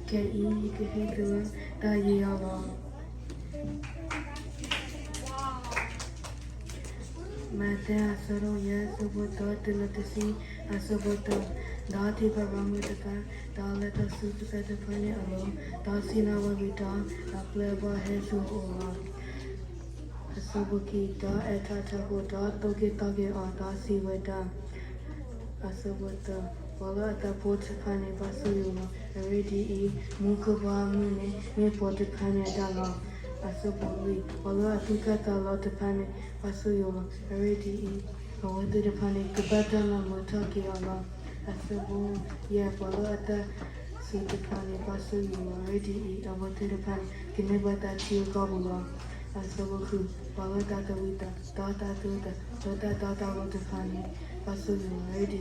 ခဲအံၤယကဟ့ၣ်သုလၢတၢ်ယံၤအီၤလီၤ. မးသဲအဆၢဒိၣ်ယဲၢ် အဆၢဖိသၢတုၤလၢတဆံ, အဆၢဖိတၢ, ဒီးထံၣ်ပှၤဂီၢ်မုၢ်တဖၣ်, ဒီးလဲၤထီၣ်ဆူကစၢၢ်တဖၣ်န့ၣ်အလိၤ, ဒီးစံၣ်ညီၣ်ဝဲဝံၤဒီး, ဒီးပျဲၢ်အဘီၣ်ဟဲဆူအအိၣ်လီၤ. အဆၢဖိခံ, ဒီးအဲးထီၣ်အထးခိၣ်, ဒီးသိၣ်က့ၤသီက့ၤအီၤ, ဒီးစံးဝဲဒၣ်, အဆၢဖိသၢ, ပှၤလၢအတၢ်ဖိတဖၣ်န့ၣ် ဘၣ်ဆိၣ်ဂ့ၤလီၤ. အဂ့ၢ်ဒ်အံၤ, မူခိၣ်ဘီမုၢ်န့ၣ် မ့ၢ်ပှၤတဖၣ်န့ၣ်အတၢ်လီၤ. အဆၢဖိလွံၢ်, ပှၤလၢအသူၣ်ကၢ်သးလီၤတဖၣ်န့ၣ် ဘၣ်ဆိၣ်ဂ့ၤလီၤ. အဂ့ၢ်ဒ်အံၤ, အဝဲသ့ၣ်တဖၣ်န့ၣ် ကဘၣ်တၢ်မၤမုာ်ထီၣ်က့ၤအီၤလီၤ. အဆၢဖိယဲၢ်, ပှၤလၢအတၢ်စူၤတဖၣ်န့ၣ် ဘၣ်ဆိၣ်ဂ့ၤလီၤ. အဂ့ၢ်ဒ်အံၤ, အဝဲသ့ၣ်တဖၣ်န့ၣ် ကန့ၢ်ဘၣ်တၢ်ထံဧိၤကီၢ်ပူၤလီၤ. အဆၢဖိဃု, ပှၤလၢတၢ်သးဝံၣ်သး, ဒီးတၢ်သူၣ်သး, လၢတၢ်တီတၢ်လိၤတဖၣ်န့ၣ် ဘၣ်ဆိၣ်ဂ့ၤလီၤ. အဂ့ၢ်ဒ်အံ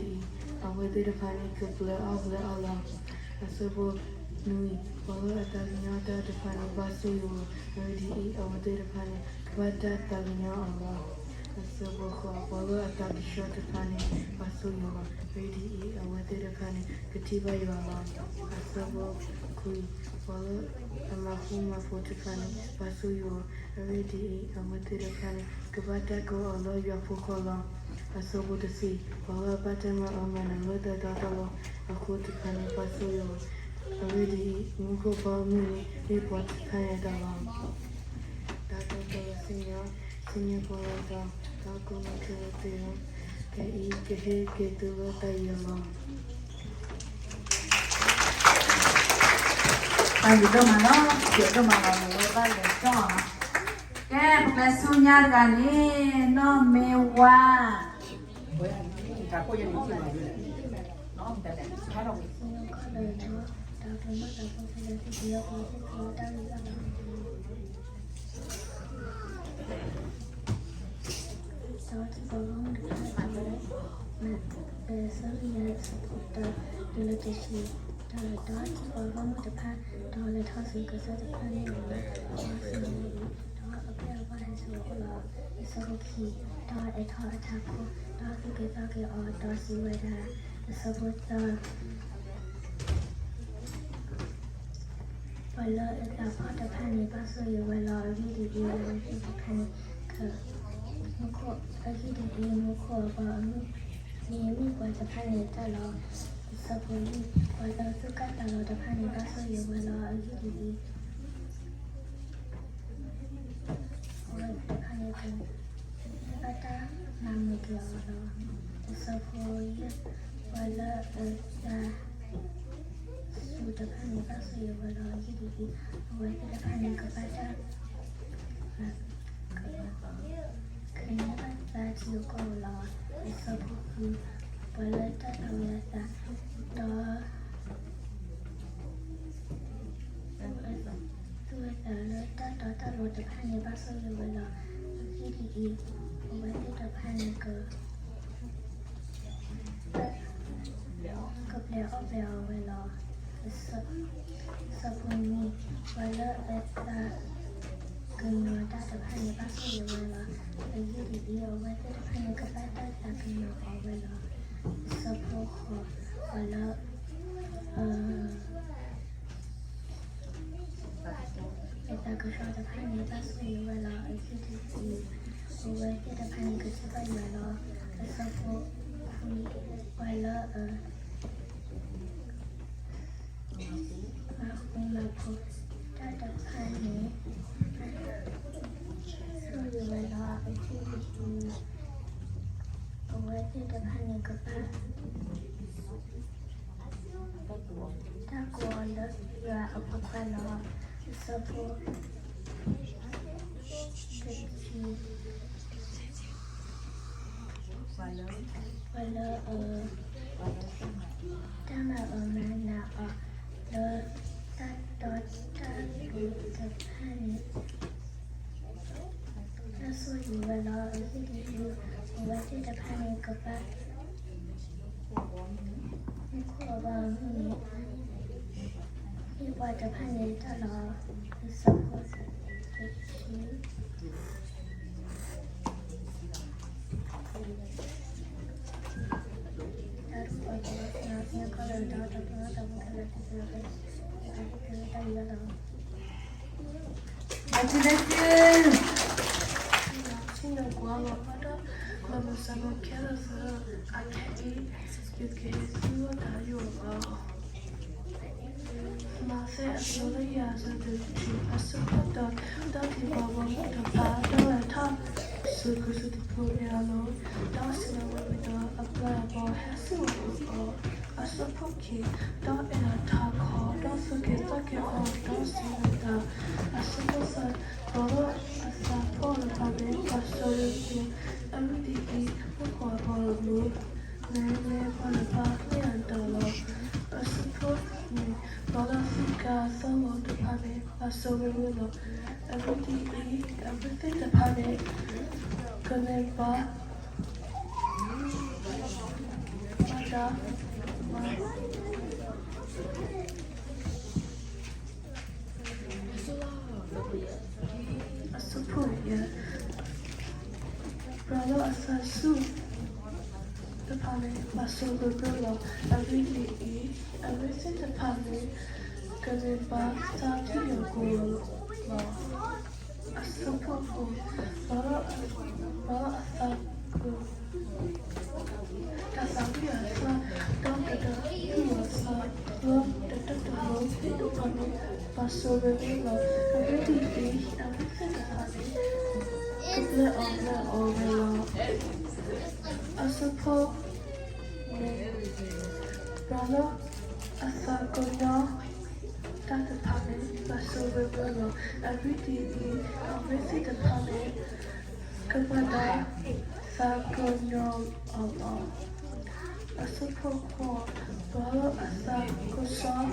ၤ, အဝဲသ့ၣ်တဖၣ်န့ၣ် ကပျဲၢ်အီၣ်ပျဲၢ်အီလီၤ. အဆၢဖိနွံ, ပှၤလၢအသးကညီၤတၢ်တဖၣ်န့ၣ် ဘၣ်ဆိၣ်ဂ့ၤလီၤ. အဂ့ၢ်ဒ်အံၤ, အဝဲသ့ၣ်တဖၣ်န့ၣ် ကဘၣ်တၢ်သးကညီၤအီၤလီၤ. အဆၢဖိဃိး, ပှၤလၢအသးကဆှီတဖၣ်န့ၣ် ဘၣ်ဆိၣ်ဂ့ၤလီၤ. အဂ့ၢ်ဒ်အံၤ, အဝဲသ့ၣ်တဖၣ်န့ၣ် ကထံၣ်ဘၣ်ယွၤလီၤ. အဆၢဖိခွံ, ပှၤလၢအမၤဃူမၤဖိးတဖၣ်န့ၣ် ဘၣ်ဆိၣ်ဂ့ၤလီၤ. အဂ့ၢ်ဒ်အံၤ, အဝဲသ့ၣ်တဖၣ်န့ၣ် ကဘၣ်တၢ်ကိးအီၤလၢယွၤဖိဃီလီၤ. အဆၢဖိတဆံ, ပှၤလၢအဘၣ်တၢ်မၤအၢမၤနးလၢတၢ်တီတၢ်လိၤအဃိတဖၣ်န့ၣ် ဘၣ်ဆိၣ်ဂ့ၤလီၤ. အဂ့ၢ်ဒ်အံၤ, မူခိၣ်ဘီမုၢ်န့ၣ် မ့ၢ်ပှၤတဖၣ်အတၢ်လီၤ. တၢ်ကတိၤလၢစံၣ်ညီၣ်, စံၣ်ညီၣ်ပှၤလၢအတီ, ဒီးကိးနီၣ်က့ၤဝဲသ့ၣ်ဧၢ, ခဲအံၤကဟ့ၣ်က့ၤသုလၢတၢ်ယံၤအလီၢ်. တၢ်ယံၤဒိၣ်မးလီၤ, ယံၤဒိၣ်မးလီၤလၢဘၣ်လဲၤကၠီၣ်လီၤ. ကဲ, ပကျဲဆူညါတဂၤန့ၣ် နီၢ်မ့ၢ်ဝါ စီၤကီၢ်လၢာ်ဒီး တၢ်ကမၣ်တၢ်ဖိခဲလၢာ်သ့ၣ်တဖၣ် ဟဲက့ၤလၢတၢ်ဂ့ၢ်အလီၢ်န့ၣ်, ဒီးထံၣ်ပှၤဂီၢ်မုၢ်တဖၣ်ဒီး မးသဲ အဆၢဒိၣ်ယဲၢ် အဆၢဖိတၢ တုၤလၢတဆံ, ဒီးထံၣ်ပှၤဂီၢ်မုၢ်တဖၣ် ဒီးလဲၤထီၣ်ဆူကစၢၢ်တဖၣ်န့ၣ်လီၤ. ဒီးစံၣ်ညီၣ်ဝဲအံၤ, ဒီးအပျဲၢ်အဘီၣ်ဟဲဆူအအိၣ်လီၤ. အဆၢဖိခံ, ဒီးအဲးထီၣ်အထးခိၣ်, ဒီးသူၣ်က့ၤသီက့ၤအီၤ, ဒီးစံးဝဲဒၣ်, အဆၢဖိသၢ ပှၤလၢအသးဖှီၣ်တဖၣ်န့ၣ် ဘၣ်ဆိၣ်ဂ့ၤဝဲလီၤ. အဂ့ၢ်ဒ်အံၤ, အဝဲသ့ၣ်တဖၣ်န့ၣ် က, မူခိၣ်, အဂ့ၢ်ဒ်အံၤ, မူခိၣ်အဘီအမုၢ်န့ၣ် မ့ၢ်ပှၤတဖၣ်န့ၣ်အတၢ်လီၤ. အဆၢဖိလွံၢ်, ပှၤလၢသူၣ်ကၢ်သးလီၤတဖၣ်န့ၣ် ဘၣ်ဆိၣ်ဂ့ၤဝဲလီၤ. အဂ့ၢ်ဒ်အံၤ, အဝဲသ့ၣ်တဖၣ်န့ၣ် က, ဘၣ်တၢ်မၤမုာ်က့ၤအီၤလီၤ. အဆၢဖိယဲၢ်, ပှၤလၢအသး စူၤတဖၣ်န့ၣ် ဘၣ်ဆိၣ်ဂ့ၤဝဲလီၤ. အဂ့ၢ်ဒ်အံၤ, အဝဲသ့ၣ်တဖၣ်န့ၣ် ကဘၣ်တၢ်, က, ကန့ၢ်ဘၣ်တၢ်ထံကီၢ်လီၤ. အဆၢဖိဃု, ပှၤလၢတၢ်သးဝံၣ်အသး, ဒီး သူၣ်ဝဲသးလၢတၢ်တီတၢ်လိၤတဖၣ်န့ၣ် ဘၣ်ဆိၣ်ဂ့ၤဝဲလီၤ. အဂ့ၢ်ဒ်အံၤ, အဝဲသ့ၣ်တဖၣ်န့ၣ် က, ကပျဲၢ်အီၣ်ပျဲၢ်အီဝဲလီၤ. အဆၢဖိနွံ, ပှၤလၢအသးကညီၤတၢ်တဖၣ်န့ၣ် ဘၣ်ဆိၣ်ဂ့ၤဝဲလီၤ. အဂ့ၢ်ဒ်အံၤ, အဝဲသ့ၣ်တဖၣ်န့ၣ် ကဘၣ်တၢ်သးကညီၤအီၤဝဲလီၤ. အဆၢဖိဃိး, ပှၤလၢ အ, အသးကဆှီတဖၣ်န့ၣ် ဘၣ်ဆိၣ်ဂ့ၤဝဲလီၤ. အဂ့ၢ်ဒ်အံၤ, အဝဲသ့ၣ်တဖၣ်န့ၣ် ကထံၣ်ဘၣ်ယွၤလီၤ. အဆၢဖိခွံ, ပှၤလၢအ မၤဃူမၤဖိးတၢ်တဖၣ်န့ၣ် ဘၣ်ဆိၣ်ဂ့ၤဝဲလီၤ. အဂ့ၢ်ဒ်အံၤ, အဝဲသ့ၣ်တဖၣ်န့ၣ် ကဘၣ် တၢ်ကိးအီၤလၢယွၤအဖိခွါလီၤ. အဆၢဖိ တဆံ, ပှၤလၢအ တၢ်မၤအၢမၤနးအီၤ လၢတၢ်တီတၢ်လိၤတဖၣ်န့ၣ် ဘၣ်ဆိၣ်ဂ့ၤဝဲလီၤ. အဂ့ၢ်ဒ်အံၤ, အဝဲသ့ၣ်တဖၣ်န့ၣ် ကဘၣ် မူခိၣ်အဘီအမုၢ်န့ၣ် မ့ၢ်ပှၤတဖၣ်န့ၣ်အတၢ်လီၤ. အဆၢဖိ တဆံ, တၢ်တပီၤတလီၤ ယကလၢတၢ်တၢ်ပၢတၢ်မူခဲလၢာ်တက့ၢ်, ယကဟ့ၣ်က့ၤတၢ်ယံၤလၢ်လၢ်လီၤ. ဆ့ၣ်နီၤကွၢ်လီၤအီၤဒီး လၢမုၢ်ဆါဘီခဲလၢာ်သ့ၣ်ဧၢ, အခဲအံၤ ယကဟ့ၣ်သုတၢ်ယွၤအီၤ. မးသဲအဆၢဒိၣ်ယဲၢ်အဆၢဖိတဆံ အဆၢဖိတၢ, ဒီးတံၤသကိးဖိမုၣ်တဖၣ် ဒီးလဲၤထီၣ်ဆူကစၢၢ်တဖျၢၣ်န့ၣ်အလိၤ, ဒီးစံးဘၣ်ဝဲဒီး အပျဲၢ်အဘီၣ်ဟဲဆူအအိၣ်အီၤ, အဆၢဖိခံ, ဒီးအဲၣ်အတၢ်ခီၣ်, ဒီးသူၣ်က့ၤသးက့ၤအီၤ, ဒီးစံးဝဲဒၣ်, အဆၢဖိသၢ, ဒီးလၢအသးဖိတဖၣ်န့ၣ် ဘၣ်ဆိၣ်ဂ့ၤဂ့ၤ, အဂ့ၢ်ဒ်အံၤ, မူခိၣ်အဘီအမုၢ် မ့ၢ်မ့ၢ်ပှၤတဖၣ်မ့ၢ်အတၢ်လီၤ. အဆၢဖိနွံ, ဒီးလၢသုးက့သီလီၤတဖၣ်န့ၣ် ဘၣ်ဆိၣ်ဂ့ၤဂ့ၤလီၤ. အဂ့ၢ်ဒ်အံၤ, အဝဲသ့ၣ်တဖၣ်န့ၣ် ကန့ၢ်ဘၣ် ဘၣ်တၢ် အဆၢဖိယဲၢ်, ပှၤလၢအသးစူၤတဖၣ်န့ၣ် ဘၣ်ဆိၣ်ဂ့ၤဂ့ၤလီၤ. အဂ့ၢ်ဒ်အံၤ, အဝဲသ့ၣ်တဖၣ်န့ၣ် ကန့ၢ်ဘၣ်တၢ်ထံၣ်ယီၤကိၢ်လီၤ. အဆၢဖိဃိး, ပှၤလၢအသး တၢ်သးဝံၣ်အသး ဒီးတၢ်သူၣ်အသး လၢတၢ်တလိၤတဖၣ်န့ၣ် ဘၣ်ဆိၣ်ဂ့ၤဂ့ၤလီၤ. အဂ့ၢ်ဒ်အံၤ, အဝဲသ့ၣ်တဖၣ်န့ၣ် ကပျဲအီၤပျဲအီၤဝဲလီၤ. အဆၢဖိ ပှၤလၢအသးကညီၤတၢ်တဖၣ်န့ၣ် ဘၣ်ဆိၣ်ဂ့ၤဂ့ၤလီၤ. အဂ့ၢ်ဒ်အံၤ, အဝဲသ့ၣ်တဖၣ်န့ၣ် ကဘၣ်တၢ်သးကညီၤအီၤလီၤ. အဆၢဖိဃိး, ပှၤလၢအသးကစီၣ်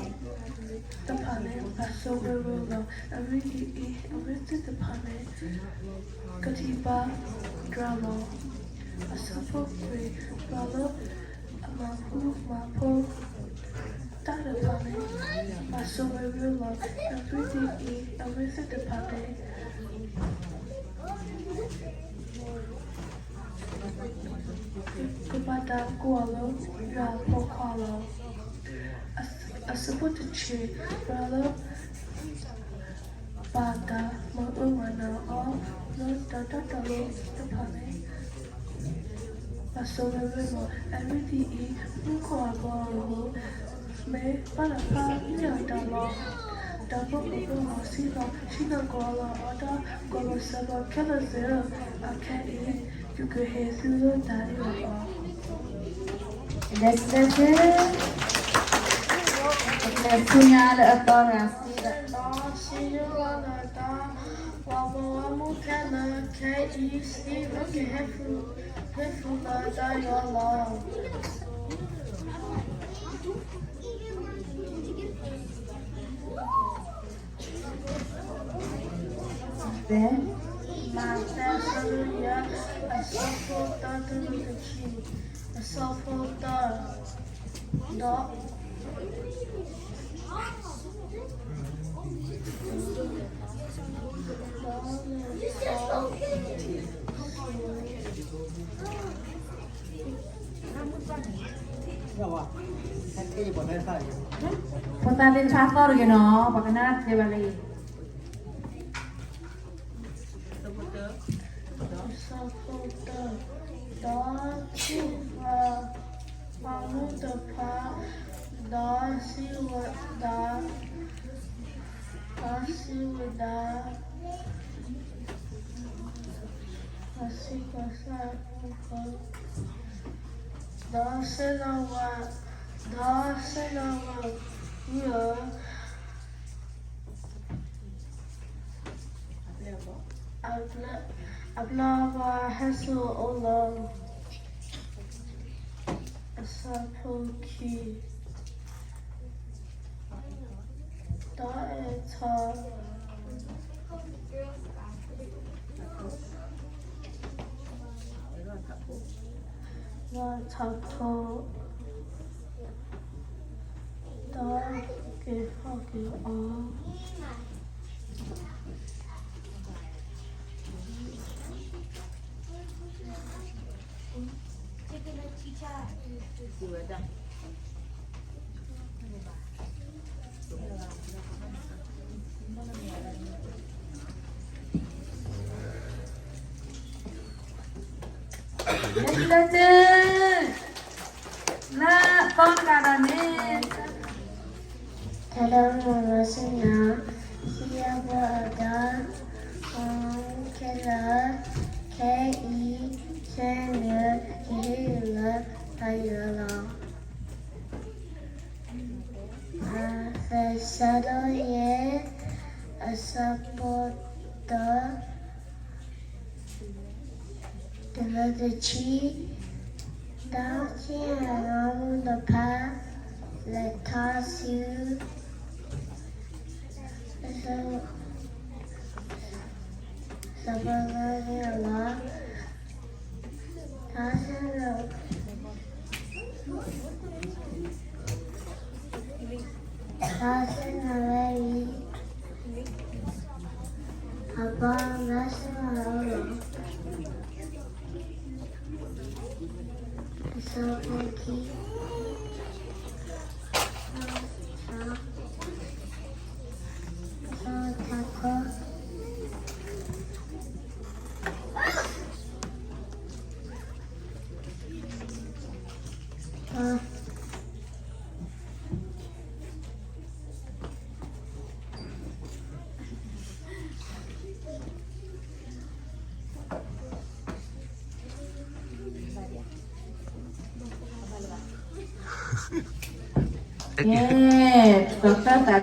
တဖၣ်န့ၣ် ဘၣ်ဆိၣ်ဂ့ၤဂ့ၤလီၤ. အဂ့ၢ်ဒ်အံၤ, အဝဲသ့ၣ်တဖၣ်န့ၣ် ကထံၣ်ဘၣ်တြၢ်လီၤ. အဆၢဖိခွံ, ပှၤလၢအမၤဃူမၤဖိးတၢ်တဖၣ်န့ၣ် ဘၣ်ဆိၣ်ဂ့ၤဂ့ၤလီၤ. အဂ့ၢ်ဒ်အံၤ, အဝဲသ့ၣ်တဖၣ်န့ၣ် ကဘၣ်တၢ်ကိးအီၤလၢယွၤအဖိခွါလီၤ. အဆၢဖိတဆံ, ပှၤလၢ ဘၣ်တၢ်မၤအၢမၤနးအီၤ လၢတၢ်တၢ်တလိၤတဖၣ်န့ၣ် ဘၣ်ဆိၣ်ဂ့ၤဂ့ၤလီၤ. အဂ့ၢ်ဒ်အံၤ, မူခိၣ်အဘီအမုၢ် မ့ၢ်ပှၤတဖၣ်မ့ၢ်အတၢ်လီၤ. ဒီးပှၤကိးဂၤဒဲးစံးလီၤ, ဆ့ၣ်နီၤကွၢ်လီၤအီၤဒီး ကိးလီၤစဲးဘီခဲလၢာ်သ့ၣ်ဧၢ, အခဲအံၤ ယကဟ့ၣ်သုလၢတၢ်အ့ၣ်လီၤအီၤ. ဒဲစဒဲဖု, လဲၤဆူညါလၢအသီတဂၤစံးလီၤ, ဒီးစံးယိၤလီၤလၢတၢ်, ပှၤဘီမုၢ်ခဲလၢာ်ခဲအံၤ စံးဘၣ်ကဟဲဃုာ်, ဟဲဃုာ်လၢတၢ်ယွၤလီၤ. မးသဲ အဆၢဒိၣ်ယဲၢ် အဆၢဖိတၢတုၤလၢတဆံ, အဆၢဖိတၢ, ဒီး ဒီး ဖိသၣ်သ့ၣ်တဖၣ်သီၣ်တဂ့ၤနီၤ, ပှၤကနၣ်တသ့ဘၣ်လၢအံၤ. အဆၢဖိတၢ, ဒီးထံၣ်ပှၤ ပှၤမုၣ်တဖၣ်, ဒီးစံးဝဲဒၣ်, ဒီးစံးဝဲဒၣ်, ဒီးစံးကစၢ်, ဒီးစံးလီၤဝဲ, ဒီးစံးလီၤဝဲ, ဝံဧၢ, အပျဲၢ်အဘီၣ်ဟဲဆူအအိၣ်လီၤ. အဆၢဖိခံ, ဒီးအဲၣ်ထီၣ်, ဒီးထးခိၣ်, ဒီးက့ၤဟီၣ်က့ၤအီၤ. စံးဝဲဒၣ်, လၢခံလၢခံ, လၢအသီတဂၤဒီးန့ၣ်, တၢ်ဒီးမိၢ်လီၤဆ့ၣ်နီၤ, ခံအဘီအဒါ, အခဲလၢာ်, ခဲအံၤ, ခဲနုာ်, ကဟ့ၣ်ယုာ်လၢတၢ်ယၢၤလီၤ. သၢဆံတၢ, အဆၢဖိတၢ, တၢတဆံ, တၢ်ဆံအနီၢ်မူတဖၣ် လဲၤထီၣ်ဆူ စီၤပၤလၢန့ၣ်လီၤ. တၢ်ဆံ, တၢ်ဆံနဝဲအံၤ, အဘီအမါဆ့ၣ်နီၤအီၤလီၤ. အဆၢဖိခံ, အဆၢဖိသၢ, အဆၢဖိသၢခီ, အ ကဲ, ပကသး